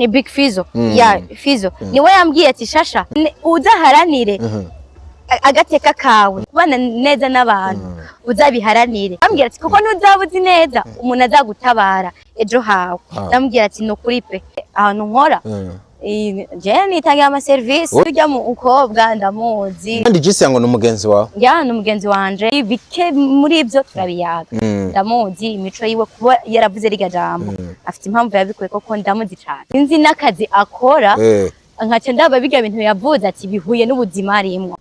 Ni Big Fizzo ya Fizzo niwe yambwiye ati: "Shasha, uzaharanire agateka kawe, kubana neza n'abantu uzabiharanire." Ambwira ati: "Kuko ntuzaba uzi neza umuntu azagutabara ejo hawe." Ndamubwira ati: "Ni ukuri pe, ahantu nkora, je nitangira amaserivisi." Urya mu mukobwa ndamuzi. Kandi Jisi ngo ni umugenzi wawe? Ya, ni umugenzi wanje, bike muri ibyo turabiyaga. Ndamuzi imico yiwe. Kuba yaravuze rirya jambo, afite impamvu yabikuye, koko ndamuzi cane, nzi n'akazi akora. Nkaca ndaba birya bintu yavuze ati bihuye n'ubuzima arimwo.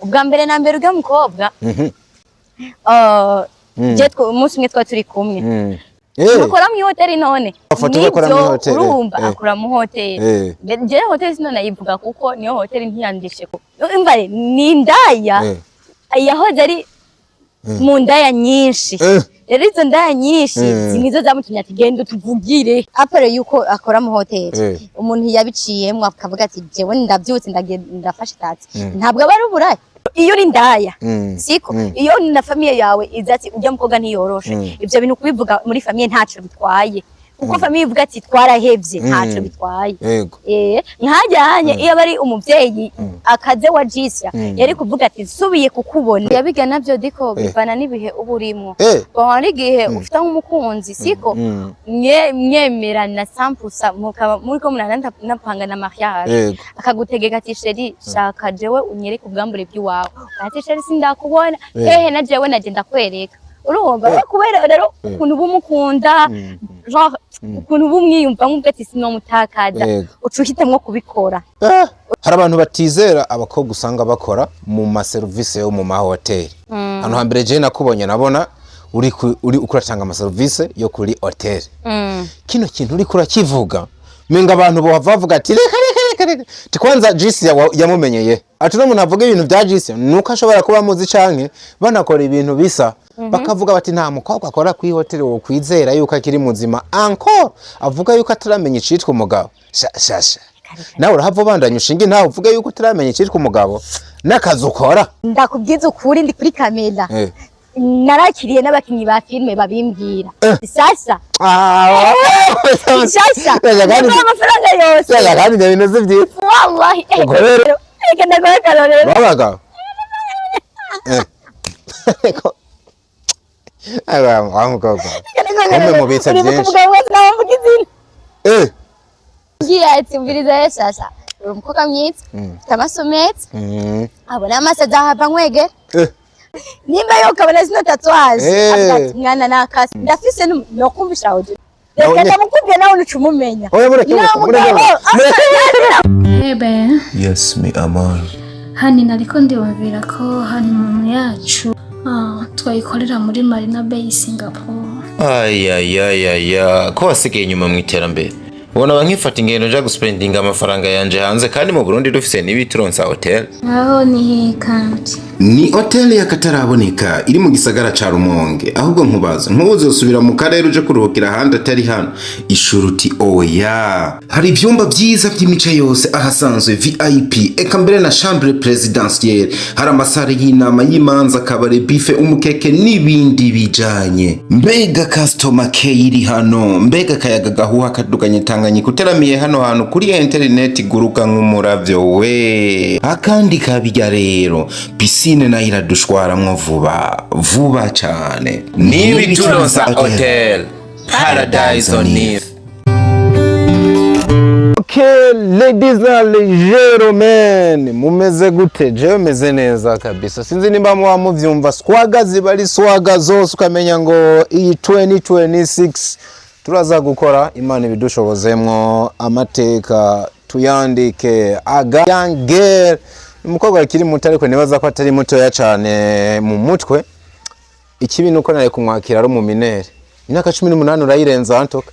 Ubwa mbere na mbere, urya mukobwa, je umunsi umwe twari turi kumwe. Akora mu hoteli none. Afata uko akora Nivyo, mw'ihoteli. Urumva, akora mu hoteli. Je hoteli sino nayivuga kuko niyo hoteli ntiyandishe ko umva ni indaya. Yahoze ari mu ndaya nyinshi. Rero izo ndaya nyinshi nizo zamutumye ati: "Genda utuvugire." Après yuko akora mu hoteli, umuntu yabiciyemwo akavuga ati: "Jewe ndavyutse, ndagenda ndafashe taxi," ntabwo aba ari uburaya iyo uri indaya, siko? Iyo na famille yawe iza ati: "Urya mukobwa ntiyoroshe," ivyo bintu kubivuga muri famille ntaco bitwaye, kuko famille ivuga ati: "Twarahevye," ntaco bitwaye. Nkajyanye iyo aba ari umuvyeyi akaze wa Jisya, yari kuvuga ati: "Nsubiye kukubona." Yabiga navyo diko bivana n'ibihe uba urimwo. Bon, hari igihe ufite nk'umukunzi, siko? Mwemerana sampusa, mukaba muriko muranapanga na mariage, akagutegeka ati: "Chéri, shaka jewe unyereke ubwambure bw'iwawe." Ati: "Chéri, sindakubona." Hehe na jewe naje ndakwereka. Urumva, kubera rero ukuntu uba umukunda, genre ukuntu uba umwiyumvamo, uvuga ati: "Sinomutakaza," uca uhitamwo kubikora. Hari abantu batizera abakobwa usanga bakora mu maserivisi yo mu mahoteli. Hano hambere je nakubonye, nabona uri uratanga amaserivisi yo kuri hoteli. Kino kintu uriko urakivuga, menga abantu bohava bavuga ati: "Reka, reka, reka, reka." Ti kwanza Jisi yamumenyeye ati uno muntu avuga ibintu bya Jisi nuko ashobora kuba amuzi canke banakora ibintu bisa, bakavuga bati: "Nta mukobwa akora kuri hoteli wokwizera yuko akiri muzima, encore avuga yuko ataramenya icitwa umugabo." Shasha, nawe urahava ubandanya ushinga ntawe uvuga yuko utaramenya icitwa umugabo n'akazi ukora. Ndakubwiza ukuri, ndi kuri kamera, narakiriye n'abakinyi ba filime babimbwira. Sasa sasa Kandi ndaguha amafaranga yose. Kandi ibyo bintu si byiza. Wallahi. Ubwo rero Reka ndaguhe akarorero. Babaga aba wa mukobwa kumbe mubitse Uribuka byinshi. Umugabo wese nawe mvuga izina. Ngiye ati: "Umviriza rero sasa, uri umukobwa mwiza, ufite amaso meza, abona amaso azahava nkwegera." Nimba yo ukabona zino tatouage, avuga ati: "Mwana nakase ndafise nokumvisha audio." Nawe Reka ndamukubwiye, nawe uca umumenya. Oya, mureke, mureke, mureke, mureke. Ebe. Yes, mi amor. Hani nariko ndiyumvira ko honeymoon yacu twayikorera muri Marina Bay, Singapore. Ayayayaya, ko wasigaye inyuma mu iterambere! Ubona ba nkifata ingendo nja guspendinga amafaranga yanje hanze, kandi mu Burundi dufise n'ibituronsa hotel. Aho ni he kandi? Ni hoteli y'akataraboneka iri mu gisagara ca Rumonge. Ahubwo nkubaza, ntuzosubira mu karere uje kuruhukira ahandi atari hano? Ishuruti oya. Hari ivyumba vyiza vy'imice yose, ahasanzwe VIP, eka mbere na chambre presidentielle. Hari amasare y'inama, y'imanza, kabare, buffet, umukeke n'ibindi bijanye. Mbega customer care iri hano! Mbega akayaga gahuha kaduganye Tanganyika uteramiye hano hantu! Kuri interineti guruka nk'umuravyo we. Akandi kabirya rero, piscine nayo iradushwaramwo vuba vuba cane. N'ibituronsa hotel, paradise on earth. Okay, ladies and gentlemen, mumeze gute? Jewe meze neza kabisa. Sinzi nimba muba muvyumva, swaga ziba ari swaga zose, ukamenya ngo iyi 2026 turaza gukora, Imana ibidushobozemwo, amateka tuyandike. Aga young girl, umukobwa akiri muto, ariko nibaza ko atari mutoya cane mu mutwe. Ikibi nuko nari kumwakira ari umuminere. Imyaka 18 urayirenza antoka.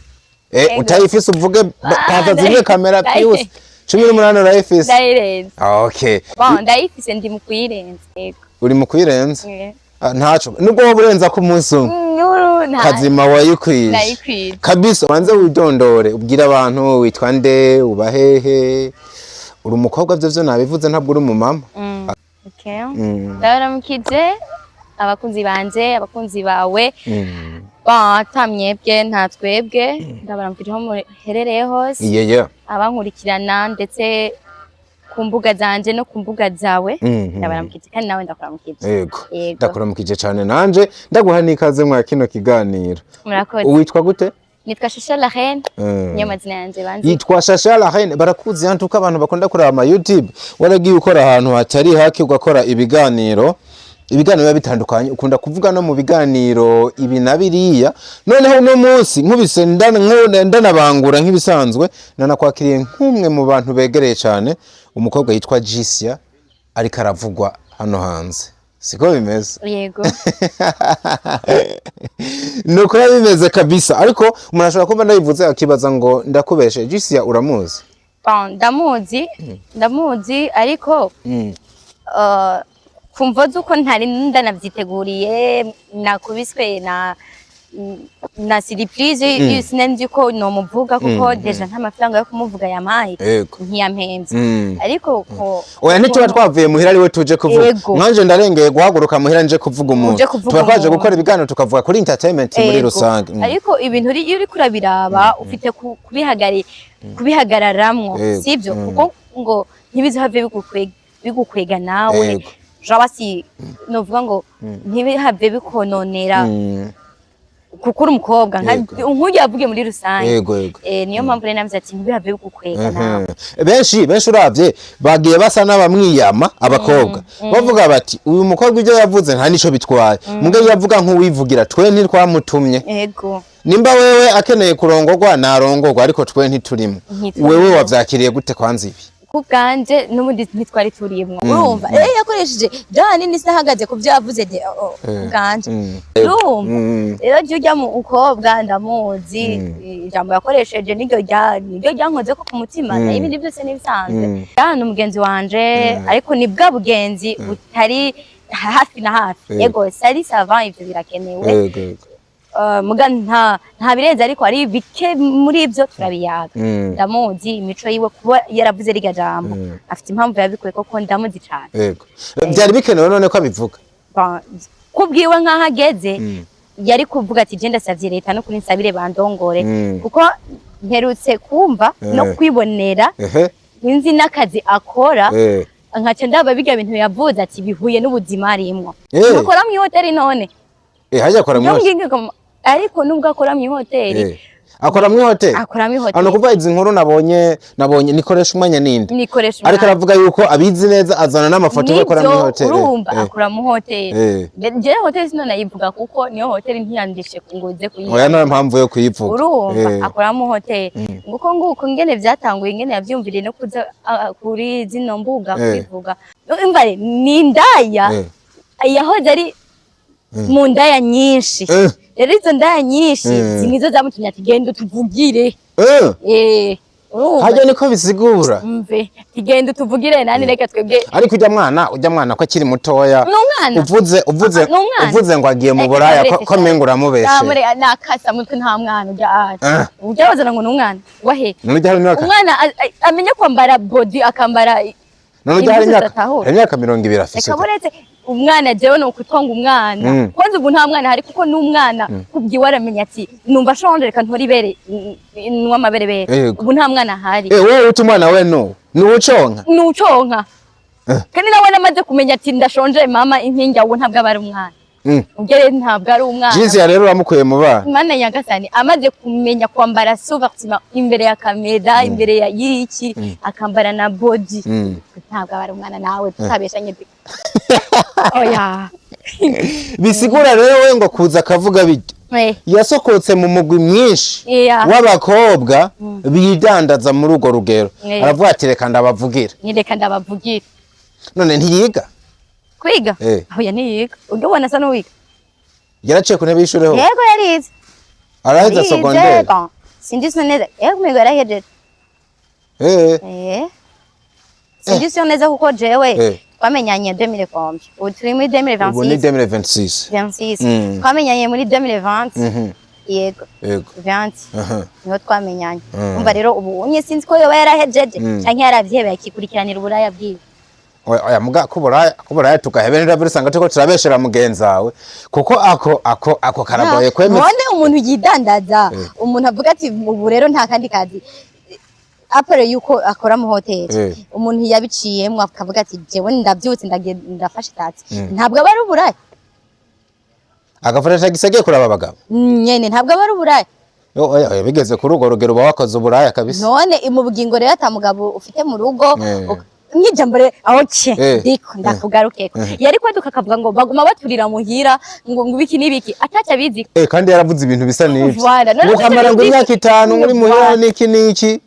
Ego. Utayifise uvuge, paza zimwe kamera pius. 18 urayifise? Ndayirenza. Okay. Bon, ndayifise, ndi mu kuyirenza, yego. Uri mu kuyirenza? Eh. Ah, ntaco nubwo woba urenza ku munsi umwe. Nuru nta Kazima wayikwije. Ndayikwije. Kabisa. Wanze widondore, ubwire abantu witwa nde, uba hehe, uri umukobwa. Vyo vyo nabivuze, ntabwo uri umumama. Okay. Ndabaramukije abakunzi banje, abakunzi bawe. Bon, ata mwebwe nta twebwe. Ndabaramukije aho muherereye hose. Abankurikirana ndetse ku mbuga zanje no ku mbuga zawe, ndabaramukije kandi nawe ndakuramukije. Yego. Yego. Ndakuramukije cyane nanje, ndaguha n'ikaze mwa kino kiganiro. Murakoze. Witwa gute? Nitwa Shasha La Reine. Niyo mazina yanje banzi. Yitwa Shasha La Reine, barakuzi yantu ko abantu bakunda kuraba ama YouTube. Waragiye ukora ahantu hatari hake, ugakora ibiganiro biba bitandukanye, ukunda kuvuga no mu biganiro ibi na biriya. Noneho uno munsi nkubise ndanabangura nk'ibisanzwe, nanakwakiriye nk'umwe mu bantu begereye cyane umukobwa yitwa Jisia ariko aravugwa hano hanze, siko bimeze? Yego. Nuko biba bimeze kabisa, ariko umuntu ashobora kuba ndabivuze akibaza ngo ndakubeshe. Jisia uramuzi? Bon, ndamuzi ariko kumvo z'uko ntari ndanavyiteguriye, nakubiswe na surprise, sinari ko nomuvuga kuko déjà nta mafaranga yo kumuvuga yampaye. Ntiyampemvye. Ariko ko Oya, ntituba twavuye muhira ariwe tuje kuvuga. Nkanje ndarengeye guhaguruka muhira nje kuvuga umuntu. Uje kuvuga Tuba twaje umuntu. gukora ibiganiro, tukavuga kuri entertainment muri rusange. Ariko ibintu iyo uriko urabiraba ufite kubihagararamwo, sivyo? Kuko ngo ntibizohave bigukwega nawe. Genre si novuga ngo ntibihave bikononera kuko uri umukobwa nk'urya yavugiye muri rusange. Yego yego. Niyo mpamvu rero navuze ati ntibihave bigukwega nawe. Benshi benshi uravye bagiye basa n'abamwiyama, abakobwa bavuga bati uyu mukobwa ibyo yavuze nta nico bitwaye, muga iyo avuga nk'uwivugira, twe ntitwamutumye. Nimba wewe akeneye kurongorwa narongorwa, ariko twe ntiturimo. Ntiturimo. Wewe wavyakiriye gute kwanza ibi? Ku bwanje n'ubundi ntitwari turimwo, urumva, yakoresheje jani nisahagaze ku byo yavuze de oh, ku bwanje, urumva, rero jya ujya mu mukobwa ndamuzi, ijambo yakoresheje niryo ryankoze ko ku mutima, nayo ibindi byose n'ibisanzwe. Ni umugenzi wanje, ariko ni bwa bugenzi butari hafi na hafi. Yego, sari ça va, ivyo birakenewe. Yego yego. Muga nta birenze, ariko ari bike muri ibyo turabiyaga. Ndamuzi imico yiwe, kuba yaravuze rirya jambo afite impamvu yabikuye, koko ndamuzi cane. Yego, byari bikenewe none ko abivuga? Bon, kubwiwe nk'aho ageze yari kuvuga ati je ndasavye leta no kuri nsabire bandongore, kuko mperutse kumva no kwibonera, nzi n'akazi akora, nkaca ndaba birya bintu yavuze ati bihuye n'ubuzima arimwo. Akora mw'ihoteli none. Hajya akora Niyo mu ariko nubwo akora mw'ihoteli. Akora mu hoteli. Akora mw'ihoteli. Ano kuvuga izi nkuru nabonye nikoresha umwanya ninde? Nikoresha Ariko umwanya. aravuga yuko abizi neza, azana n'amafoto yo akora muri Nivyo, hoteli. urumva, akora mu hoteli. Jewe hoteli sino nayivuga kuko niyo hoteli ntiyandishe ngo uze kuyiga. Oya, nta mpamvu yo kuyivuga. Urumva, akora mu hoteli, nguko ngene vyatanguye, ingene yavyumviriye no kuza kuri zino mbuga kubivuga. Umva, ni indaya yahoze ari mu ndaya nyinshi. Rero izo ndaya nyinshi nizo zamutumye ati genda utuvugire. Urumva? Hajya niko bisigura. Mve, tigenda utuvugire nani, reka twebwe. Ariko ujya mwana ko akiri mutoya. Ni umwana. Uvuze Ah, ni umwana. uvuze ngo agiye mu Eh, buraya ko uretse ko menga uramubeshe. Namure nakasa mutwe, nta mwana ujya Ah. ujya bazana ngo ni umwana wahe? None ujya hari imyaka Umwana amenye kwambara body, akambara None ujya hari impuzu imyaka zidatahura. hari imyaka 20 afise. Reka, buretse umwana, jewe ni ukutwa ngo umwana, kwanza ubu nta mwana hari, kuko n'umwana kubwiwe aramenya ati numva shonje, reka ntore ibere nywa amaberebere. Ubu nta mwana ahari. Wewe uta umwana we no ni uconka. Ni uconka, kandi nawe namaze kumenya ati ndashonje mama inkingi, ubu ntabwo aba ari umwana. Ubwo rero ntabwo ari umwana. Jinsi ya rero uramukuye mu bana. Mana nyagasani, amaze kumenya kwambara sous-vêtement imbere ya kamera, imbere ya yiki, akambara na body, ntabwo aba ari umwana nawe, tutabeshanye pe, oya. Bisigura rero we ngo kuza akavuga bijya yasokotse mu mugwi mwinshi w'abakobwa bidandaza muri urwo rugero, aravuga ati reka ndabavugira. Ni reka ndabavugira. None ntiyiga? Kwiga? Oya, ntiyiga, ujya ubona asa n'uwiga. Yaraciye ku ntebe y'ishuri ho? Yego, yarize. Araheza Yarize, secondaire? Bon, sindi neza, yego, umengo yarahejeje. Sindi neza kuko jewe twamenyanye 2000 combien? Ubu turi muri 2026. Ubu ni 2026. 26. Twamenyanye muri 2020. Yego. 20 niho twamenyanye. Umva rero, ubu unye sinzi ko yoba yarahejeje canke yaravyihebeye akikurikiranira uburaya bwiwe. Oya oya, muga kuburaya tugahebe nira usanga turiko turabeshera mugenzi wawe, kuko ako karagoye kwemeza. None umuntu yidandaza, umuntu avuga ati ubu rero nta kandi kazi. À part yuko akora mu hoteli, umuntu yabiciyemwo akavuga ati: "Jewe ndavyutse, ndagiye, ndafashe taxi", ntabwo aba ari uburaya? Agafata tagisi agiye kuraba abagabo. Nyene, ntabwo aba ari uburaya? Yo, oya, oya, bigeze kuri urwo rugero uba wakoze uburaya kabisa. None mu bugingo rero ata mugabo ufite mu rugo, nk'ijambo rero aho ce ndiko ndakugarukeko, yari kwaduka akavuga ngo baguma baturira muhira, ngo ibiki n'ibiki, ataca abizi. Kandi yaravuze ibintu bisa n'ivyo. Voilà, none ngo ukamara ngo ataca imyaka 5 muri muhira Voilà. n'iki n'iki.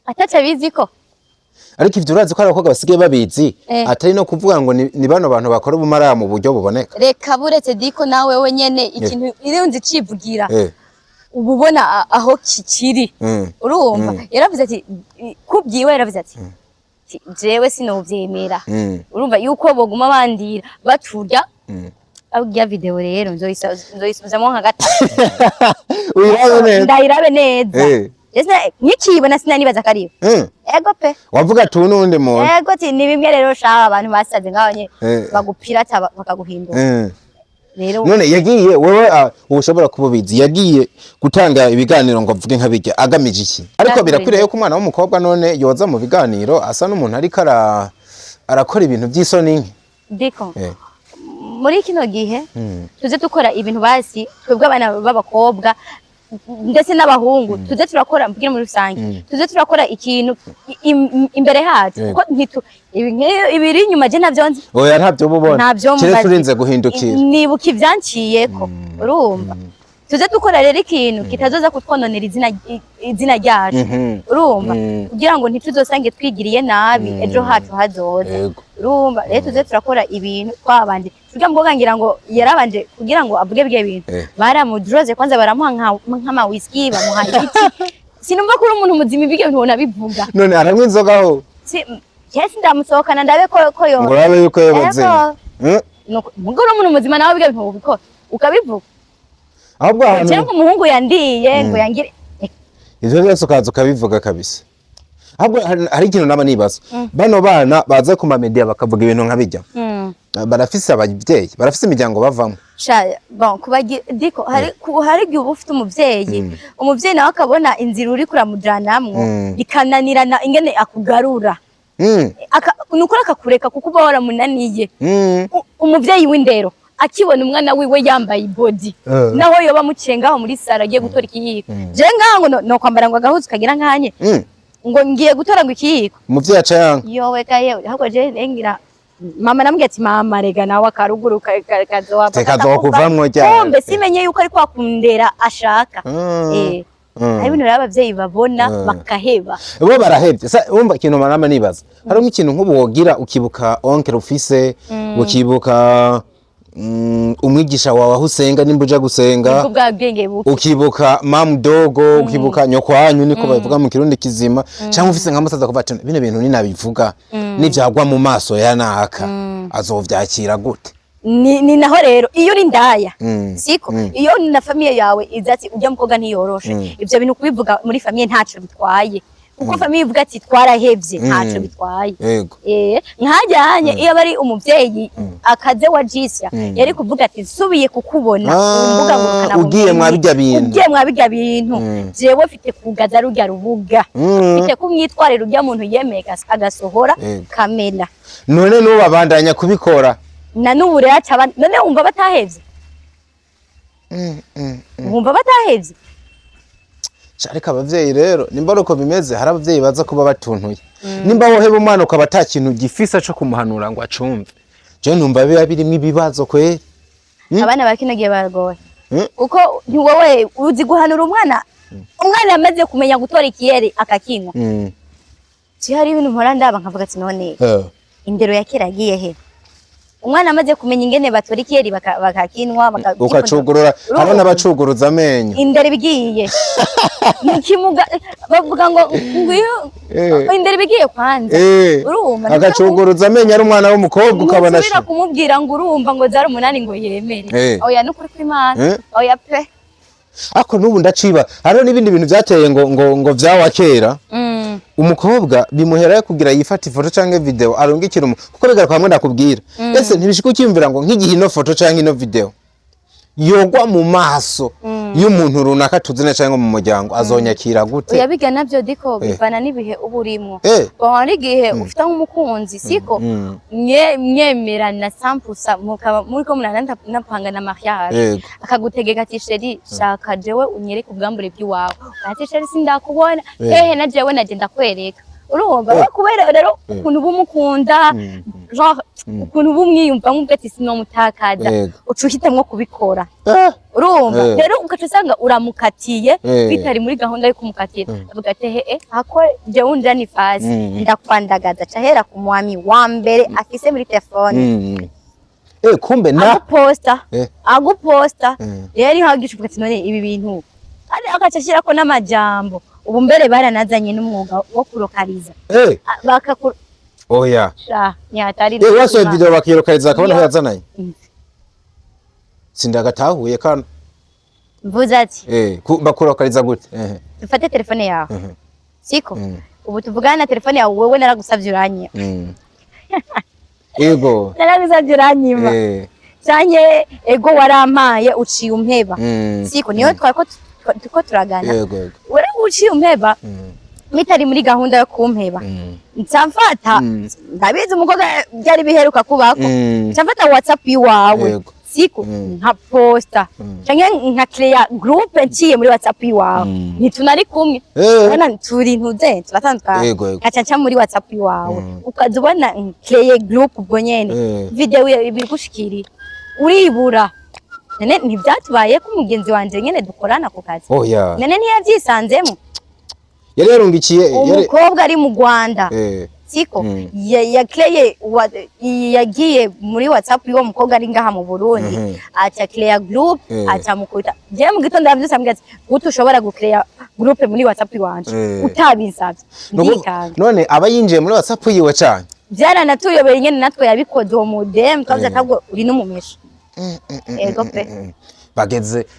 Ataca abizi ko Ariko ivyo urazi ko hari abakobwa basigaye babizi, atari no kuvuga ngo ni bano bantu bakora ubumaraya mu buryo buboneka. Reka, buretse diko, nawe wenyene ikintu irunzi civugira, uba ubona aho kikiri. Urumva, yaravuze ati kubyiwe, yaravuze ati jewe sinovyemera. Urumva yuko boguma bandira baturya. Aho video rero nzoyisubizamo nka gatatu. Uyirabe neza. Ndayirabe neza. Nkikiyibona sinanibaza ko ariyo. Ego pe. Wavuga ati ubu n'uwundi muntu. Ego, ati ni bimwe rero sha abantu basaze ngaho nye bagupirata bakaguhindura rero. None yagiye wewe, uba ushobora kuba ubizi, yagiye gutanga ibiganiro ngo avuge nka bijya agamije iki? Ariko birakwiriye yuko umwana w'umukobwa none yoza mu biganiro asa n'umuntu ariko arakora ibintu by'isoni nke? Diko, muri kino gihe tuze dukora ibintu basi twebwe abana b'abakobwa ndetse n'abahungu, tuze turakora, mvuge muri rusange, tuze turakora ikintu imbere hacu, kuko ibiri inyuma je navyo nzi. Oya, ntabyo uba ubona. Ntabyo Keretse mbazi. urinze guhindukira. Nibuka ivyanciyeko. Urumva, tuze dukora rero ikintu kitazoza kutwononera izina ryacu. Urumva, kugira ngo ntituzosange twigiriye nabi ejo hacu hazoza. Urumva rero, tuze turakora ibintu twabanje turya mukobwa, ngira ngo yarabanje kugira ngo avuge bwe bintu. Baramudroze kwanza, baramuha nk'ama whisky, bamuha ibiti. Sinumva ko uri umuntu muzima ibyo bintu bivuga. None aranywa inzoga ho? Cyese ndamusohokana ndabe ko yo Ngo urabe yuko yoboze. Ego. Mugo uri umuntu muzima nawe ibyo bintu ubikora ukabivuga? Ahubwo ahantu Cyangwa umuhungu yandiye ngo yangire. Ivyo byose ukaza ukabivuga kabisa. Ahubwo hari ikintu naba nibaza: bano bana baza ku mamedia bakavuga ibintu nka bijya, barafise ababyeyi, barafise imiryango bavamo? Sha, bon, kubagi diko, hari igihe uba ufite umuvyeyi, umuvyeyi nawe akabona inzira uri kuramujanamwo, bikananirana ingene akugarura. Nukuri akakureka kuko uba waramunaniye. Umuvyeyi w'indero akibona umwana wiwe yambaye ibody, naho yoba amuciye ngaho muri salon agiye gutora ikiyiko, je ngaho ngo no kwambara ngo agahuzu kagira nkanye, ngo ngiye gutora ngo ikiyiko, Umuvyeyi aca yanga. Yowe ga yewe, ahubwo je ngira mama, namubwiye ati: "Mama, rega nawe akaruguru kazohava Kazokuvamwo ryari?" Kumbe simenye yuko ari kwa kundera ashaka. Hari ibintu rero abavyeyi babona bakaheba. Bo barahevye. Sa wumva ikintu manama nibaza, harimo ikintu nk'ubu wogira ukibuka oncle ufise, ukibuka umwigisha wawe aho usenga nimba uja gusenga, nibwo bwa bwenge buke. Ukibuka mamu dogo, ukibuka nyokwanyu, niko babivuga mu Kirundi kizima, cyangwa ufise nka musaza kuva ati bino bintu ninabivuga nivyagwa mu maso ya naka azovyakira gute? Ni naho rero iyo uri ndaya, siko iyo na famille yawe iza ati ujya mukobwa ntiyoroshe, ivyo bintu kubivuga muri famille ntaco bitwaye, kuko famille ivuga ati twarahevye, ntaco bitwaye. Nkajyanye iyo bari umuvyeyi akaze wa jisya, yari kuvuga ati subiye kukubona ku mbuga ngurukana Ugiye mwa bumenyi, bijya bintu. Ugiye mwa bijya bintu, jewe mfite kugaza rurya rubuga, mfite kumwitwarira urya muntu yemeye agasohora kamera. None n'ubu babandanya kubikora. Na n'ubu rero aca none wumva batahevye? Wumva batahevye? Ariko abavyeyi rero, nimba ari uko bimeze, hari abavyeyi baza kuba batuntuye. Nimba woheba umwana ukaba ata kintu gifise co kumuhanura ngo acumve, je numva biba birimwo ibibazo kweri. Abana ba kino gihe baragoye, kuko ntiwowe uzi guhanura umwana, umwana yamaze kumenya gutora ikiyeri akakinywa. Si hari ibintu mpora ndaba nkavuga ati none indero ya kera yagiye he? Umwana amaze kumenya ingene batora ikiyeri bakakinwa Ukacugurura, hariho n'abacuguruza amenyo. Indero ibigiye mu kimuga, bavuga ngo ngwiyo indero ibigiye kwanza. Urumva, Agacuguruza amenyo ari umwana w'umukobwa, ukabona ntusubira kumubwira ngo urumva ngo zari umunani ngo yemere. Oya, nukuri kw'Imana. Oya pe. Ariko n'ubu ndaciba, hariho n'ibindi bintu byateye ngo vyawa kera. Umukobwa bimuherayo kugira yifate ifoto canke video arungikira umu, kuko bigaruka hamwe ndakubwira. Ese ntibishika ukiyumvira ngo nk'igihe ino foto canke ino video yogwa mu maso Y'umuntu runaka tuzine cyangwa mu muryango, azonyakira gute? Oya, biga navyo diko bivana n'ibihe uba urimwo. Bon, hari igihe ufite nk'umukunzi, siko? Mwemerana sampusa, mukaba muriko muranapanga na mariage, akagutegeka ati: "Chéri, shaka jewe unyereke ubwambure bw'iwawe." Ati: "Chéri, sindakubona." Hehe na jewe naje ndakwereka. Urumva, we kubera rero ukuntu uba umukunda, genre ukuntu uba umwiyumvamo, ubwo ati sinomutakaza, uca uhitamwo kubikora. Urumva, rero ugaca usanga uramukatiye bitari muri gahunda yo kumukatira. Avuga ati: "He hako jewe unja ni fasi, ndakwandagaza." Ca hera ku mwami wa mbere afise muri telefone. Kumbe na Aguposta, aguposta. Rero niho hagisha uvuga ati: "None ibi bintu?" Kandi agaca ashirako n'amajambo. Ubu mbere baranazanye n'umwuga wo kurokariza. Bakaku Oya. Sha, ntihatari. Wasohoye video bakirokariza akabona aho yazananye. Sindagatahuye kano. Mvuze ati Bakurokariza gute? Dufate telefone yawe, siko? Ubu tuvugana na telefone yawe, wewe naragusavye uranyima. Ego. Naragusavye uranyima, canke ego warampaye, uciye umpeba, siko? Niyo twariko turiko turagana. Yego. Wewe uciye umpeba bitari muri gahunda yo kumpeba. Nca mfata, ndabizi umukobwa byari biheruka kubako, nca mfata WhatsApp iwawe, siko? Nka posta canke nka créer groupe nciye muri WhatsApp iwawe. Ntitunari kumwe. Urabona turi ntuze turatandukanye. Yego yego. Nkaca nca muri WhatsApp iwawe, ukaza ubona créer groupe ubwo nyene, video ibigushikiriye uribura. None ntivyatubaye ko umugenzi wanje nyene dukorana ku kazi? Oya. None ntiyavyisanzemo? Yari yarungikiye yari Umukobwa ari mu Rwanda, siko? Ya créé yagiye muri WhatsApp y'uwo mukobwa ari ngaha mu Burundi, aca créer groupe, aca mukubita. Jewe mu gitondo yavyutse ambwira ati: "Gute ushobora gucréer groupe muri WhatsApp iwanje utabinsavye?" Ndikanga. None aba yinjiye muri WhatsApp yiwe cane? Byaranatuyobeye ingene natwe yabikoze uwo mudemu. Twavuze atabwo uri n'umumesha. Ego pe.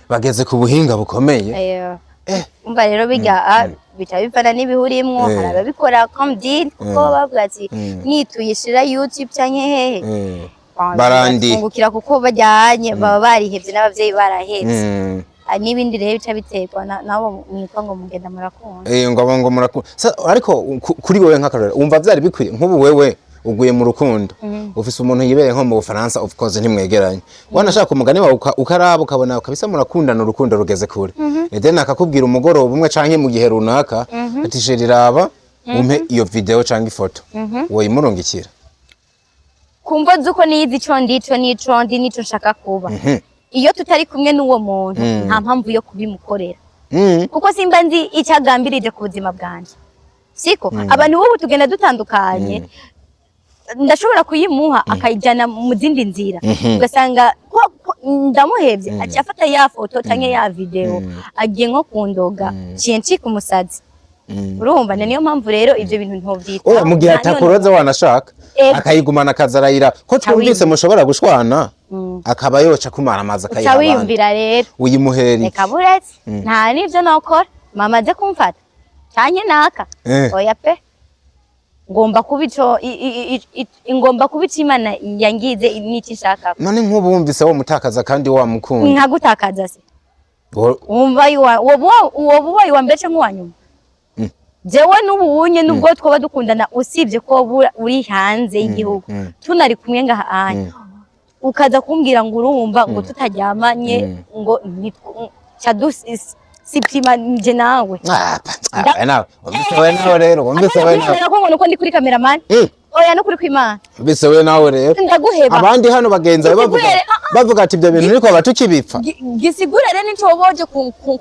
Bageze ku buhinga bukomeye. Umva rero bijya bica bivana n'ibihurimwo. Hari ababikora comme deal, kuko bavuga ati: "Nituyishira YouTube canke hehe, Barandi. Batwungukira," kuko bajyanye baba barihevye n'abavyeyi barahevye. N'ibindi rero bica biterwa nabo mwitwa ngo mugenda murakunda. Ngo murakunda. Ariko kuri wewe nk'akarorero, wumva vyari bikwiye, nk'ubu wewe uguye mu rukundo, ufise umuntu yibereye nko mu Bufaransa, of course ntimwegeranye, wanashaka umugani wawe ukaraba ukabona kabisa murakundana, urukundo rugeze kure, then akakubwira umugoroba umwe canke mu gihe runaka ati: "Chéri, raba umpe iyo video canke ifoto," woyimurungikira? Kumva zuko niyizi ico ndico n'ico ndi n'ico nshaka kuba, iyo tutari kumwe n'uwo muntu, nta mpamvu yo kubimukorera, kuko simba nzi icyo agambirije ku buzima bwanje, siko? Abantu b'ubu tugenda dutandukanye. Ndashobora kuyimuha akayijyana mu zindi nzira, ugasanga ndamuhevye, aciye afata ya foto canke ya video, agiye nko kundoga, ciye ncika umusazi. Urumva, ni niyo mpamvu rero ivyo bintu ntovyitaho. Oya, mu gihe Nta niyo atakuroza wanashaka, akayigumana akazarayira ko twumvise mushobora gushwana, akaba yoca kumara amazi uca akayiha abandi. Wiyumvira rero. Uyimuhera iki? Reka buretse, nta n'ivyo nokora mama aze kumfata canke naka. Oya pe, ngomba kuba ico ngomba kuba ico Imana yangize n'icyo ishaka. None nk'ubu wumvise wo mutakaza kandi wamukunda? Nkagutakaza se? Wumva woba ubaye uwa mbere canke uwa nyuma? Jewe n'ubu unye nubwo twaba dukundana, usibye ko woba uri hanze y'igihugu, tunari kumwe ngaha anya, ukaza kumbwira ngo urumva ngo tutaryamanye ngo ca supprima nje nawe. Ah, ah, nawe wumvise, we nawe rero wumvise, we nawe. Ko ngo nuko ndi kuri cameraman? Oya, no kuri kwimana. Wumvise we nawe rero. Ndaguheba. Abandi hano bagenzi bawe bavuga Gisigure, ah, ah. bavuga ati: "Ibyo bintu niko batukibipfa." Gisigure rero nico woba waje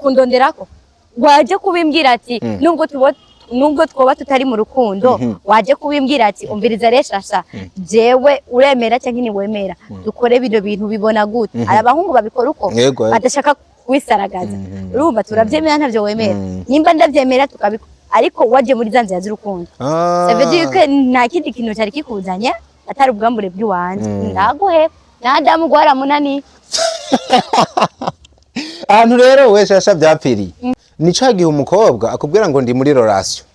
kundonderako, waje kubimbwira ati nubwo twoba tutari mu rukundo, waje kubimbwira ati: "Umviriza rero shasha, jewe uremera cyangwa ntiwemera dukore bino bintu, bibona gute?" Hari abahungu babikora uko, Yego. badashaka kwisaragaza. Urumva, turabyemera, ntavyo wemera, nimba ndabyemera tukabikora, ariko waje muri za nzira z'urukundo, ça veut dire que nta kindi kintu cyari kikuzanye atari ubwambure bw'iwanje. Ndaguhe na Adamu gwaramunaniye. Ahantu rero we shasha byapfiriye ni ca gihe umukobwa akubwira ngo: "Ndi muri relation,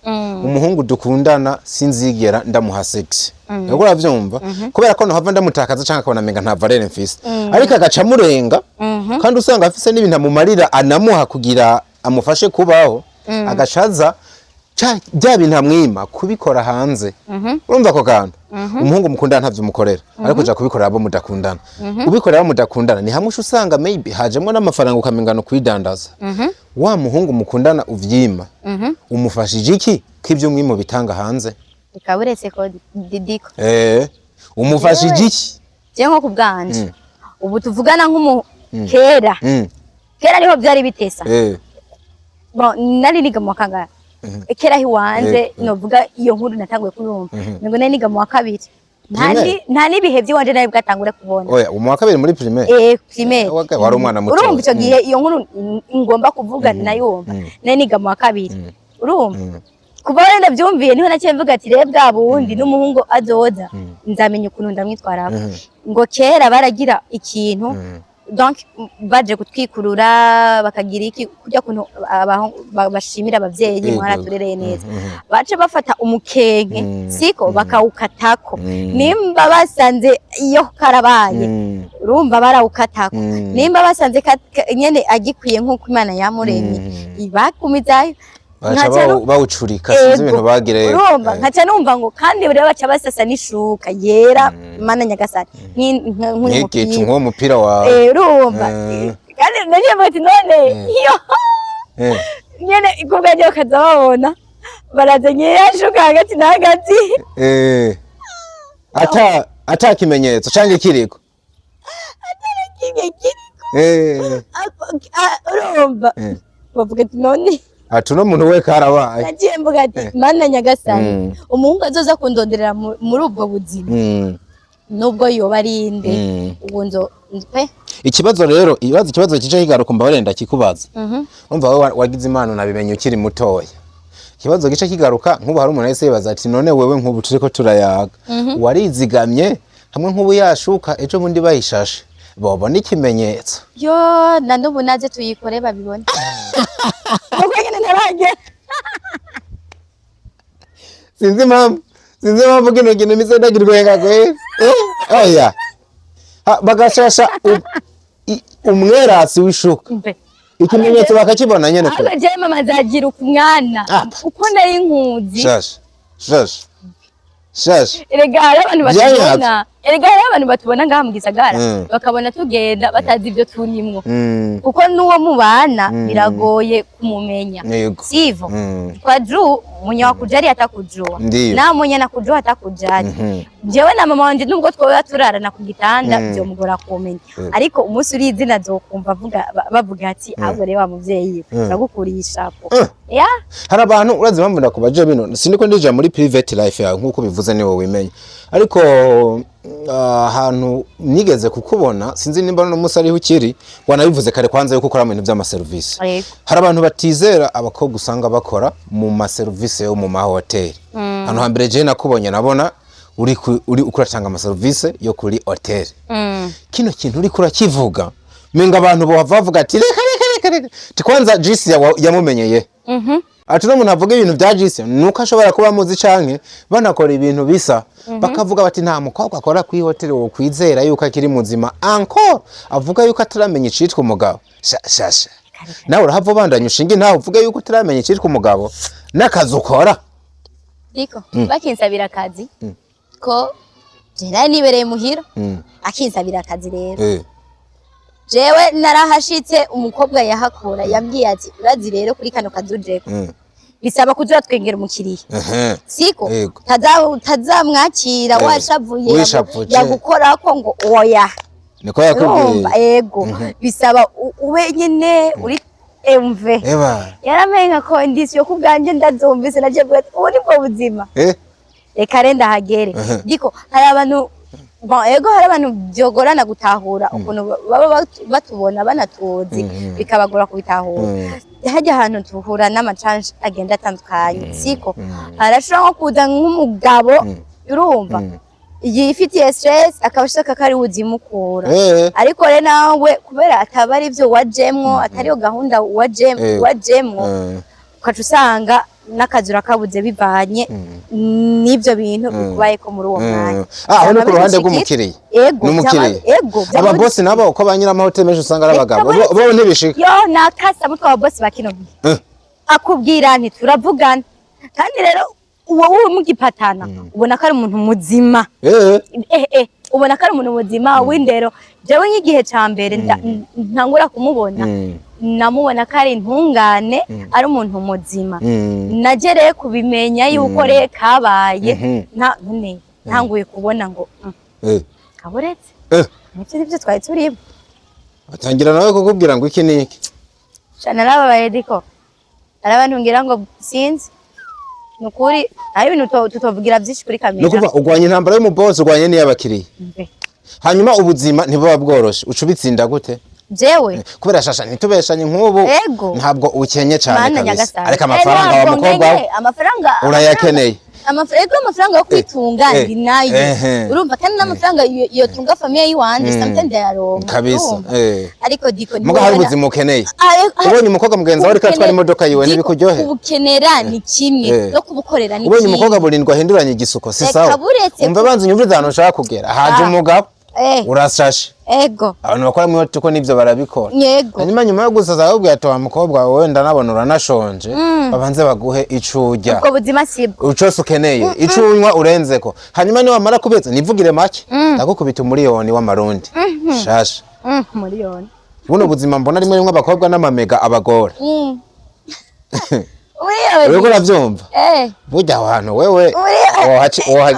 umuhungu dukundana sinzigera ndamuha sex." Ubwo uravyumva, kubera ko nohava ndamutakaza canke akabona menga nta valeur mfise, ariko agaca amurenga. Kandi usanga afise n'ibintu amumarira, anamuha kugira amufashe kubaho, agashaza bya bintu amwima kubikora hanze. Urumva ako kantu, umuhungu mukundana ntavyo umukorera, ariko uja kubikorera abo mudakundana. Ubikorera abo mudakundana ni hamwe uca usanga maybe hajemwo n'amafaranga, ukamenga no kwidandaza. Wa muhungu mukundana uvyima, umufashije iki ko ivyo umwima ubitanga hanze? Reka, uretse ko didiko. Umufashije iki? Je nko ku bwanje, ubu tuvugana, nk'umu kera, kera niho byari bitesa. Bon, nari niga mu wa kangahe kera hiwanje? Novuga iyo nkuru natanguye kuyumva ngo nari niga mu wa kabiri. Primaire? Nta n'ibihe by'iwanje nari bwatangure kubona. Oya, mu wa kabiri muri primaire? Eh, primaire. Wari umwana muto. Urumva icyo gihe iyo nkuru ngomba kuvuga nayumva nari niga mu wa kabiri. Urumva kuva aho ndabyumviye niho naciye mvuga ati: "Rero bwa bundi n'umuhungu azoza nzamenya ukuntu ndamwitwarako." Ngo kera baragira ikintu, donc baje gutwikurura, bakagira iki, kurya kuntu bashimira abavyeyi: "Mwaraturereye neza." Bace bafata umukenke, siko, bakawukatako. Nimba basanze iyo karabaye, urumva barawukatako. Nimba basanze nyene agikwiye nk'uko Imana yamuremye, bagumizayo. Baca Nkaca bawucurika, sinzi ibintu bagire. Urumva nkaca numva ngo kandi rero baca basasa n'ishuka yera. Mana nyagasani, nk'uyu Nkigicu mupira. nk'uwo mupira wawe. Urumva kandi nagiye mvuga ati: "None iyo nyene kubwanjye bakaza babona barazanye ya shuka hagati na hagati." Ata kimenyetso canke kiriko. Kimwe kiriko. Urumva bavuga ati: "None." Ati uno muntu we karabaye. Nagiye mvuga ati: "Mana nyagasani, umuhungu azoza kundonderera muri ubwo buzima, nubwo yoba ari inde, ubu nzo pe." Ikibazo rero, ikibazo kica kigaruka, mbabarire ndakikubaza. Umva, wowe wagize impano nabimenye ukiri mutoya. Ikibazo gice kigaruka, nk'ubu hari umuntu wese yibaza ati: "None wewe nk'ubu turiko turayaga, warizigamye hamwe nk'ubu yashuka ejo bundi bayishashe bobona ikimenyetso?" Yo, na n'ubu naze tuyikore babibone, kuko nyine ntaragera. Sinzi impamvu kino kintu mise ndagirwenga kweri. Oya. Bagashasha umwerasi w'ishuka, Mbe. ikimenyetso bakakibona nyene kure. Ahubwo jewe mama nzagira umwana uko nari nkuzi. Shasha shasha shasha. Erega hari abantu Vyanyavyo. batubona, erega hari abantu batubona ngaha mu gisagara, bakabona tugenda batazi ibyo turimwo, kuko n'uwo mubana biragoye kumumenya. Sivyo? Kwa juu mwenye wakujali atakujua. Na mwenye anakujua atakujali. Jewe na mama wanje, nubwo twoba turarana ku gitanda, vyomugora kumenya. Ariko umunsi uri izina azokumva avuga, bavuga ati: "Ahubwo rero wa muvyeyi turagukuriye ishapo." Ya. Hari abantu, urazi impamvu ndakubaje bino, siniko ndija muri private life yawe, nkuko bivuze niwe wimenya, ariko ahantu nigeze kukubona, sinzi nimba no munsi ariho ukiri, wanabivuze kare kwanza yuko ukora mu bintu by'amaserivisi. Hari abantu batizera abakobwa usanga bakora mu maserivisi yo mu mahoteli. Hano hambere je nakubonye nabona uri ukuratanga amaserivisi yo kuri hoteli. Kino kintu uriko urakivuga, menga abantu bohava bavuga ati: "Reka reka reka reka." Ti kwanza Jisi yamumenyeye ati uno muntu avuga ibintu bya Jisi nuko ashobora kuba amuzi canke banakora ibintu bisa, bakavuga bati: "Nta mukobwa akora kuri hoteli wo kwizera yuko akiri muzima, encore avuga yuko ataramenya icitwa umugabo." Sha sha sha, nawe urahava ubandanya ushinge ntawe uvuga yuko utaramenya icitwa umugabo n'akazi ukora. Diko bakinsabira akazi ko je nari nibereye muhira, akinsabira akazi rero, jewe narahashitse, umukobwa yahakora yambwiye ati: "Urazi rero kuri kano kazi ujeko, bisaba kuza uratwengera umukiriya, siko?" Yego. Tazamwakira washavuye, Wishavuje. yagukorako ngo oya. Niko yakubwiye? Urumva, ego, bisaba ube nyine uri emve. Eba. Yaramenye condition ku bwanjye ndazumvise, naje mvuga ati: "Ubu nibwo buzima." Reka renda hagere. Diko hari abantu, bon, ego, hari abantu byogorana gutahura ukuntu baba batubona banatuzi, bikabagora kubitahura. Hajya ahantu tuhura n'amacanje agenda atandukanye, siko? Harashobora nko kuza nk'umugabo, urumva, yifitiye stress, akaba ashaka ko ari uzimukura. Ariko rero nawe kubera ataba ari byo wajemwo, atariyo gahunda wajemwo, wajemwo, ukaca usanga N'akazi urakabuze bivanye n'ivyo bintu bikubayeko muri uwo mwanya. Ah, aho ni ku Vyama ruhande bidushikira. rw'umukiriya. Ego. N'umukiriya. Ego, vyama. Ababosi nabo, uko ba nyir'amahoteli menshi usanga ari abagabo, Reka. bo ntibishika. Yo, nakasa mutwe wa bosi ba kino gihe. Akubwira nti turavugana, kandi rero uwo uri mugipatana ubona ko ari umuntu muzima. Ubona ko ari umuntu muzima w'indero. Jewe nk'igihe ca mbere ntangura kumubona, namubona ko ari intungane, ari umuntu muzima. Nagereye kubimenya yuko rero kabaye, none ntanguye kubona ngo kaburetse nivyo nivyo twari turimo. Atangira nawe kukubwira ngo iki n'iki. Sha, narababaye diko arabantu ngira ngo sinzi, nukuri hari ibintu tutovugira vyinshi kuri Ni kamera. ukuvuga urwanya intambara y'umubosi, urwanya n'iy'abakiriya. Mve. Hanyuma ubuzima ntibuba bworoshe, uca ubitsinda gute? Jewe? Kubera shasha, ntitubeshanye, nk'ubu ntabwo ukenye cyane Mana kabisa, nyagasani. ariko amafaranga Eh, wa ntabwo mukobwa we nkenye, amafaranga urayakeneye. Ego, amafaranga yo kwitunga ndi nayo. Urumva kandi n'amafaranga yotunga famille yiwanje, sometimes ndayaronka. Kabisa. Urumva? Ariko diko Muga hari ubuzima ukeneye. Ubonye umukobwa mugenzi wawe ariko atwara imodoka yiwe, ntibikukuryohe? Kubukenera ni kimwe, no kubukorera ni Ubonye kimwe. umukobwa burindwi ahinduranya igisuko, si Reka, sawa? buretse Umva, banza unyumvirize ahantu ushaka kugera. Haje umugabo, urashashe. Abantu bakora muri hoteli ko nivyo barabikora. Hanyuma nyuma yo gusaza bakubwira ati: "Wa mukobwa wowe, ndanabona uranashonje, babanze baguhe ico urya." Ubwo buzima sibwo. Cose ukeneye, ico unywa urenzeko. Hanyuma niwamara kubeza, nivugire make, ndagukubita 1 miliyoni w'amarundi shasha. Miliyoni. Buno buzima mbona rimwe rimwe abakobwa n'amamega abagora. Miliyoni. Uriko uravyumva? Eh. Burya aho hantu wewe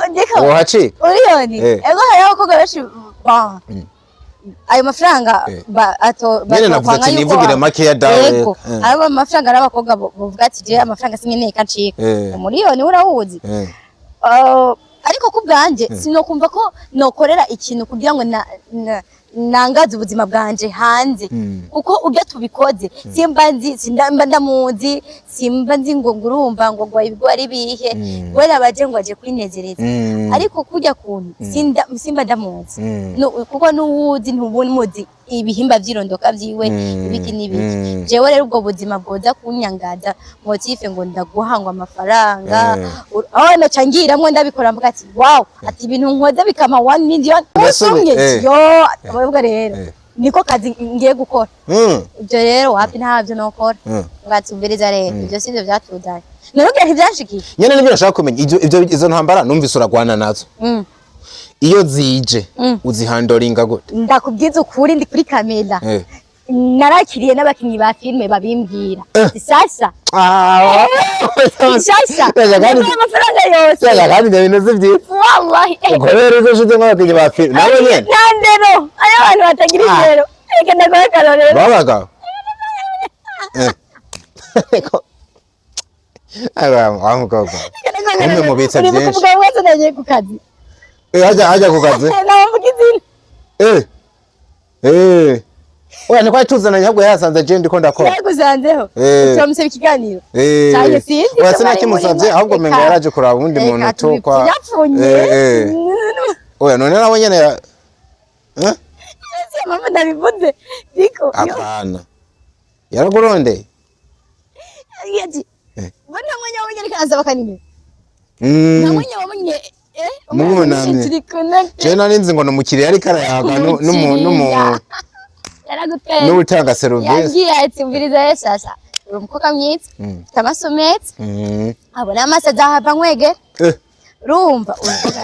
Ndiko. wohacika. Miliyoni. Eh. Ego, hariho abakobwa benshi ayo mafaranga ato Nyene navuze batokwanga ati yuko nivugire makeya dawe. Yego. Hariho amafaranga, ari abakobwa bavuga ati: "Jewe amafaranga sinkeneye kancika." 1 miliyoni urawuzi? Eh. Ariko ku bwanje sinokumva ko nokorera ikintu kugira ngo nangaze ubuzima bwanje hanze, kuko ubyo tubikoze simba nzi, simba ndamuzi, simba nzi ngo ngurumva ngo ibigori bihe wera baje ngo aje kwinezereza. Ariko kurya kuntu simba ndamuzi. Kuko n'uwuzi ntubumuzi ibihimba vy'irondoka vyiwe, ibiki n'ibiki. Jewe rero ubwo buzima bwoza kunyangaza motif ngo ndaguha ngo amafaranga, aho noca ngiramwo ndabikora mvuga ati: "Wow", ati ibintu nkoze bikama 1 million Ndasubi- usumye. Yo, ubwo rero niko kazi ngiye gukora. Ibyo rero wapi, ntabyo nokora. Ngatumviriza rero, ibyo sivyo vyatuzanye, none ntivyanshikiye. Nyene nibyo nashaka kumenya. Ivyo izo ntambara numvise uragwana nazo, iyo zije uzihandoringa gute? Ndakubwiza ukuri, ndi kuri kamera. Narakiriye n'abakinyi ba filime babimbwira. Sasa sasa ndaguha amafaranga yose. Sasa kandi ibyo bintu si byiza. Wallahi. Ubwo rero uzo ushize nk'abakinyi ba filime nabo nyene Nta ndero, ayo abantu batagira indero, reka ndaguhe akarorero. Babaga. Aba wa mukobwa umwe mubitse Uribuka byinshi. umugabo wese nagiye ku kazi. Hajya ku kazi. Namuvuga izina. Oya, ntikwari tuzananye, ahubwo yasanze je ndiko ndakora. Yagusanzeho. Turamusaba ikiganiro. Cyane sinzi Oya, icyo sinakimusavye, bari ahubwo murimo. mengo yaraje kuraba uwundi Reka muntu tu kwa yapfunye. Oya, none nawe nyene eh? Si mpamvu ndabivuze ariko. Apana, yaragurondeye. Ati mbona mwanya wabonye ariko aransaba kanini. Nta mwanya wabonye Mubonamye. Turi connected. Je nari nzi ngo ni umukiriya ariko arayaga Umukiriya. Yaraguteye. n'utanga serivisi. Yambwiye ati: "Umviriza rero sasa, uri umukobwa mwiza, ufite amaso meza, abona amaso azahava nkwegera." Urumva umukobwa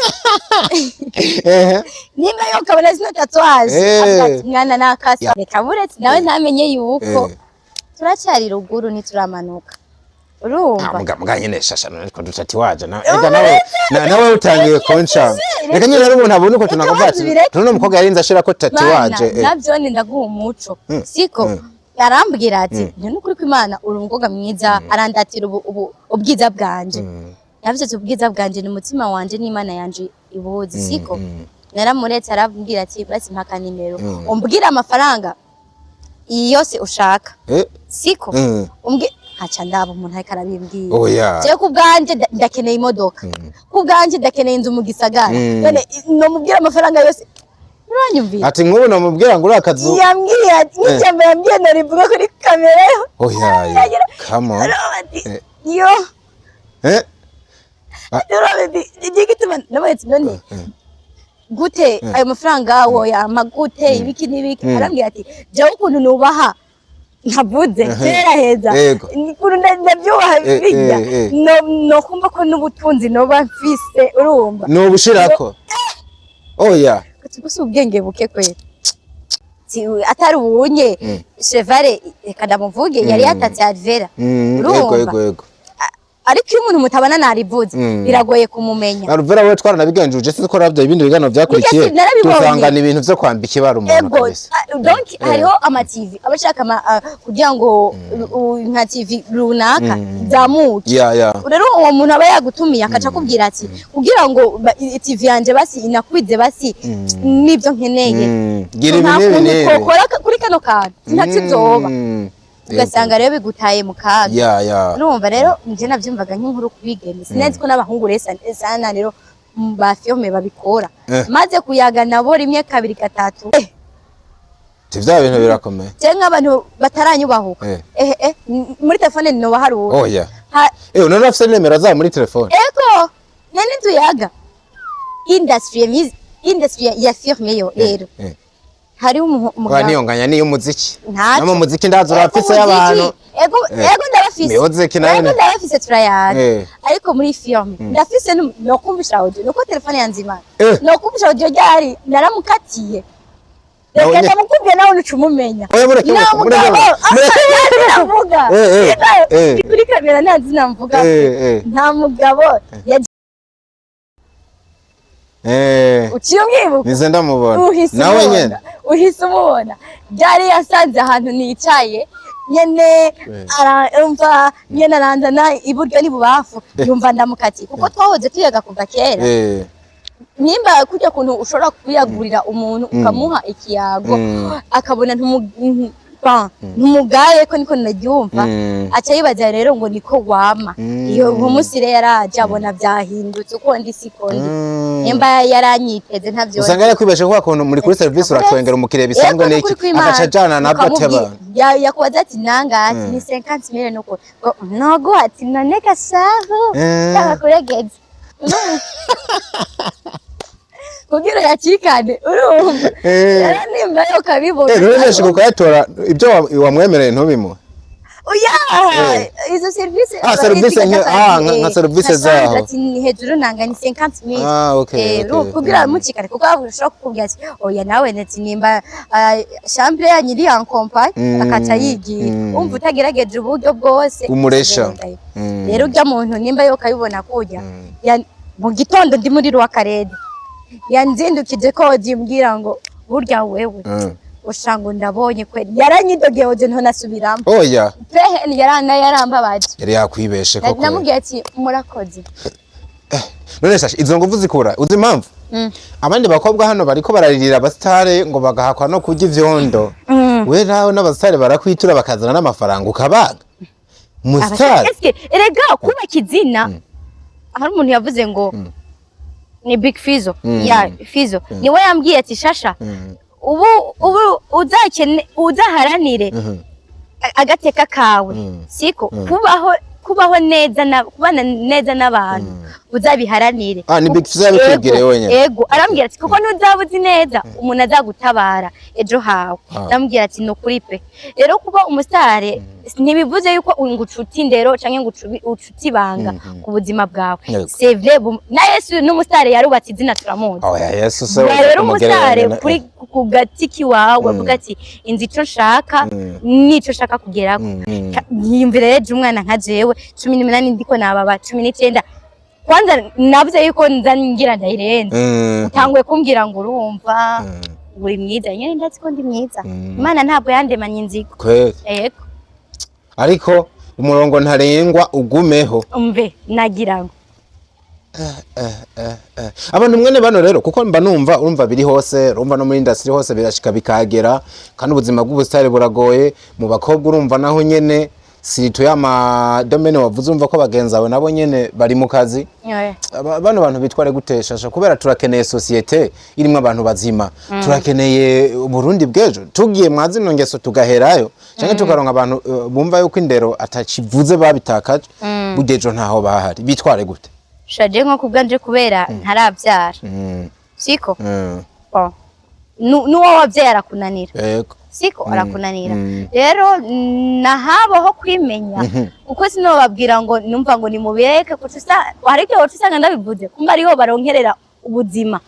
nimba yo ukabona zino tatouage, avuga ati: "Mwana nakasa." Reka buretse nawe ntamenye yuko turacyari ruguru, ntituramanuka, urumva. Muga nyene shasha, none ko dutati waje na ega nawe nawe utangiye kunca. Reka nyene rero umuntu abone uko tunakuvuga ati bireke. Tuno umukobwa yarinze ashirako tatouage. Mana, navyo ni ndaguha umuco siko. Arambwira ati: "Ni nukuri ko Imana uri umukobwa mwiza." Arandatira ubu ubwiza bwanje. Yavuze ati: "Ubwiza bwanje ni umutima wanje n'Imana yanje ibuzi." Siko naramuretse. Arambwira ati: "Basi mpaka nimero, umbwire amafaranga yose ushaka." Siko umbwi nkaca ndaba umuntu ariko arabimbwira. Oya. Jewe ku bwanje ndakeneye imodoka, ku bwanje ndakeneye inzu mu gisagara. None nomubwira amafaranga yose, uranyumvira? Ati nk'ubu namubwira ngo uriya kazu. Yambwiye ati nk'ijambo yambwiye narivuga kuri kamera yo. Oya, come on. Ati yo. Eh? Igituma nabaye ati none gute ayo mafaranga woyampa gute, ibiki n'ibiki? Arambwira ati jewe ukuntu nubaha, ntavuze kera heza, ukuntu ndavyubaha bijya no kumva ko n'ubutunzi noba mfise, urumva. Nubushirako oya. Gusa ubwenge buke kwera. Atari ubunye chevale, reka ndamuvuge, yari yatatse Alvera. Urumva? Yego. Ariko iyo umuntu mutabana, narivuze, biragoye kumumenya. Alvera we twaranabigenjuje, sinzi ko ravyo ibindi biganiro byakurikiye. Burya narabibonye. Dusanga ni ibintu vyo kwambika ibara umuntu kabisa. Donc hariho ama TV aba ashaka kugira ngo nka TV runaka zamuke. Rero uwo muntu aba yagutumiye, akaca akubwira ati kugira ngo TV yanje basi inakwize basi n'ibyo nkeneye, Gira ibi nta n'ibi kuntu n'ibi. twokora kuri kano kantu ntacyo uzoba, ugasanga rero bigutaye mu kaga. Ya. Urumva rero nje navyumvaga nk'inkuru kubigeme, sinzi ko n'abahungu rero sana rero ba filme babikora. Maze kuyaga nabo rimwe, kabiri, gatatu, Si vya bintu birakomeye. Je nk'abantu bataranyubahuka, muri telefone nobaharura. Oya. None afise nimero zabo muri telefone? Ego, nene tuyaga industry ya music, industry ya filme yo rero hariho Oya, niyonganya niyo umuziki. Ntacyo. No mu muziki ndazi Ego, urafise umuziki, y'abantu. Ego. Ego, ndabafise. Music nayo Ego, ndabafise, turayaga. Ariko muri filme ndafise nokumvisha audio, nuko telefone yanze imana. Nokumvisha audio ryari naramukatiye. Nawe Reka ndamukubwiye, nawe nuca umumenya. Oya, mureke, Nta mureke, mugabo, mureke, mureke. nta mvuga. Kuri kamera nta zina mvuga. Nta mugabo uciye umwibuka. Nize ndamubona. Uhise Nawe umubona. nyene. Uhise umubona, byari yasanze ahantu nicaye nyene, arumva nyene aranzana iburyo n'ibubafu, yumva ndamukati kuko twahoze tuyaga kuva kera. Nimba kurya kuntu ushobora kuyagurira umuntu, ukamuha ikiyago, akabona ntumugaye ko niko naryumva, aca yibaza rero ngo niko wama. Iyo uwo munsi rero yaraje abona byahindutse, uko ndi siko ndi. Nimba yaranyiteze ntavyo. Usanga yarakwibeshe kwa kuntu muri kuri service uratwengera umukiriya bisanzwe n'iki, agaca ajana nabwo ateba. Yakubaza ati nanga, ati ni 50 mille, nuko ngo nogo, ati none gashahu yakakuregeza kugira yakikane, urumva. Rero nimba yo ukabibona. Rero byashika ukayatora, ibyo wamwemereye ntubimuhe. Oya, izo service. Ah, service nka service zaho. Ati ni hejuru nanga ni 50 mille. Ah, okay, Kugira mukikane, kuko ushobora kukubwira ati oya, nawe nati nimba chambre yanyu iri en compagne, akaca yigira. Umva utagerageje uburyo bwose Umuresha. ugendayo. Rero urya muntu nimba yo ukabibona kurya, mu gitondo ndi muri Rwakarede, yanzindukije ko mbwira ngo burya wewe usanga ndabonye kweli yaranyidogeye, oje ntonasubiramo. Oya. Pehe, yarana yarambabaje. Yari yakwibeshe koko. Namubwiye ati murakoze. None sasha izo nguvu zikura uzi impamvu? Abandi bakobwa hano bariko bararirira abasitare ngo bagahakwa no kurya ivyondo, we nawe n'abasitare barakwitura bakazana n'amafaranga ukabaga umusitare. Eske erega kubaka izina, hari umuntu yavuze ngo ni Big Fizzo, ya Fizzo niwe yambwiye ati shasha, ubu uzakene uzaharanire agateka kawe, siko kubaho neza na kubana neza n'abantu uzabiharanire. Ah, ni Big Fizzo yabikubwiriye Ego, wenyene? Ego, arambwira ati kuko ntuzaba uzi neza umuntu azagutabara ejo hawe. Ndamubwira ati ni ukuri pe. Rero kuba umusitare ntibivuze yuko ngo ucuti indero canke ngo ucuti ibanga ku buzima bwawe. C'est vrai, na Yesu n'umusitare yarubatse izina, turamuzi. Oya, Yesu se Ba rero umugereranya umusitare kuri ku gati kiwawe avuga ati inzi ico nshaka n'ico nshaka kugerako. Yiyumvira rero umwana nka jewe 18 ndiko nababa 19, kwanza navuze yuko nza ngira ndayirenze, utanguye kumbwira ngo urumva uri mwiza nyene, ndazi ko ndi mwiza. Imana ntabwo yandemanye inzigo. Kweli. Yego. Ariko umurongo ntarengwa ugumeho. Umve, nagira ngo Abantu mwene bano rero, kuko mba numva, urumva biri hose, urumva no muri industry hose birashika bikagera, kandi ubuzima bw'ubusitari buragoye mu bakobwa, urumva naho nyene. Surtout y'ama domaine wavuze, umva ko bagenzi bawe nabo nyene bari mu kazi. Bano bantu bitware gute, Shasha? Kubera turakeneye société irimwo abantu bazima, turakeneye Burundi bw'ejo. Tugiye mwa zino ngeso tugaherayo, canke tukaronka abantu bumva yuko indero atakivuze, babitakaje, burya ejo ntaho bahari. Bitware gute? Shaje nko kubwanje, kubera ntarabyara, siko? Bon. N'uwo wabyaye arakunanira. Siko? Arakunanira. Rero nahabaho kwimenya, kuko sinobabwira ngo numva ngo nimubireke, kuko hari igihe woca usanga ndabivuze kumba ariho baronkerera ubuzima.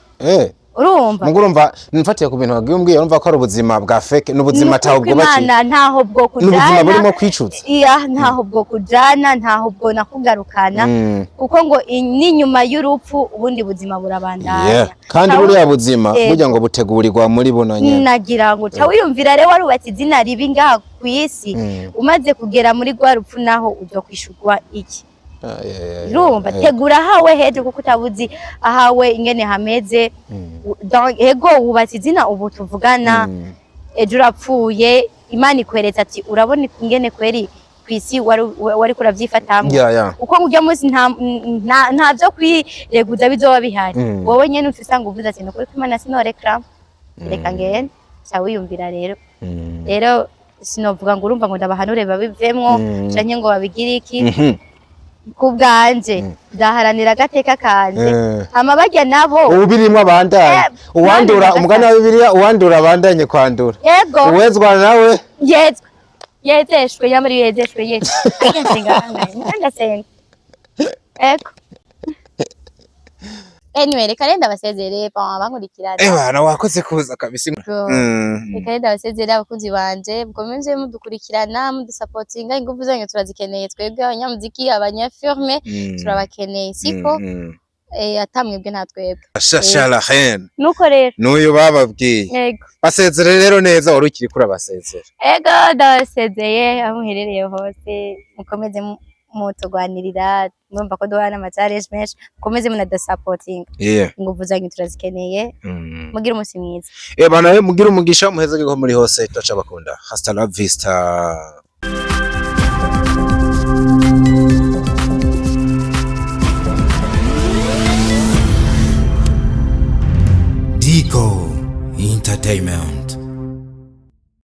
Urumva? Mugo urumva, mfatiye ku bintu wagiye umbwiye, urumva ko ari ubuzima bwa fake, n'ubuzima ataho Nukuri bwubakiye. kw'Imana, ntaho bwo N'ubuzima kujana. burimo kwicuza. Iya, ntaho bwo kujana, ntaho bwo nakugarukana, kuko ngo n'inyuma y'urupfu ubundi buzima burabandanya. Kandi buriya buzima burya ngo butegurirwa muri buno nyene. Nagira ngo ca wiyumvira rero, warubatse izina ribi ngaha ku isi, umaze kugera muri rwa rupfu naho uzokwishurwa iki? Ah, yeah. Urumva? Tegura ahawe hejo, kuko utabuzi ahawe ingene hameze. Donc, ego wubatse izina ubu tuvugana, ejo urapfuye, Imana ikweretse ati: "Urabona ingene kweri kw'isi wari kuravyifatamwo?" Uko urya munsi nta vyo kwireguza bizoba bihari. Wowe nyene uca usanga uvuze ati: "Nukuri ko Imana sinorekera, reka ngende." Ca wiyumvira rero. Rero sinovuga ngo urumva ngo ndabahanure babivemwo canke ngo babigire iki. Ku bwanje nzaharanira agateka kanje. Hama barya nabo Ubu birimwo abandanye uwandura. Nani? Umugani wa Bibiliya: uwandura abandanye kwandura. Yego. Uwezwa nawe Yezwe, yezeshwe, yamara iyo yezeshwe ye nsenga kangahe? Ndasenga. Ego, anyway, reka renda basezere, bon, bankurikirana. Ebana, wakoze kuza kabisa. Go. Reka renda basezere, abakunzi banje, mukomeze mudukurikirana, mudusapotinga, ingufu zanyu turazikeneye twebwe abanyamuziki, abanyafilme. Turabakeneye, siko? Atamwebwe nta twebwe. Shasha la reine. Nuko rero. N'uyu bababwiye. Yego. Basezere rero neza, wari ukiri kuri abasezera. Ego, ndabasezeye aho muherereye hose, mukomeze mutugwanirira, murumva ko duhana ama challenge menshi, mukomeze munadusapotinga. Ingufu zanyu turazikeneye. Mugire umunsi mwiza. Ebana, mugire umugisha, muhezage ko muri hose, turaca bakunda. Hasta la vista. Dico Entertainment.